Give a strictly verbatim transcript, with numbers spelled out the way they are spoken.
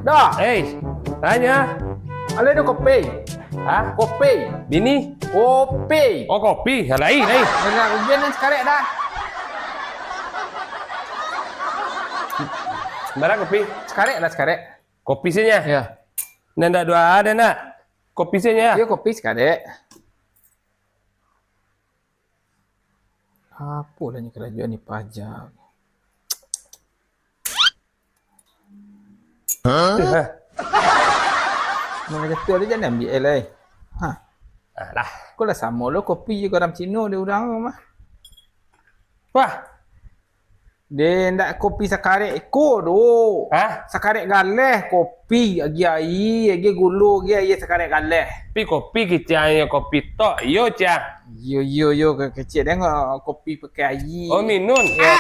Dah. Eh, tanya. Alai ado kopi. Hah? Kopi. Bini? Kopi. Oh, kopi. Ya, lain, lain. Dengar ujian nan sakarek dah. Bara kopi? Sakarek lah, sakarek. Kopi sajo? Ya. Nan ndak dua ada, nak? Kopi sajo? Ya, kopi sakarek. Apo lah ni karajo ni pajak. Hah? Nan kecek tu jan ambiak lai. Ha. Alah. Ko lah samo lo kopi jo garam Cino di urang tu mah. Wah. Deh, ndak kopi sakarek iko doh. Hah? Sakarek galeh kopi, agi aia, agi gulo, agi aia sakarek galeh. Tapi kopi kecek aia kopi tok, iyo, Cah? Iyo, iyo, iyo, ke-, kecek deh, kopi pakai aia. Oh, minun. Yo.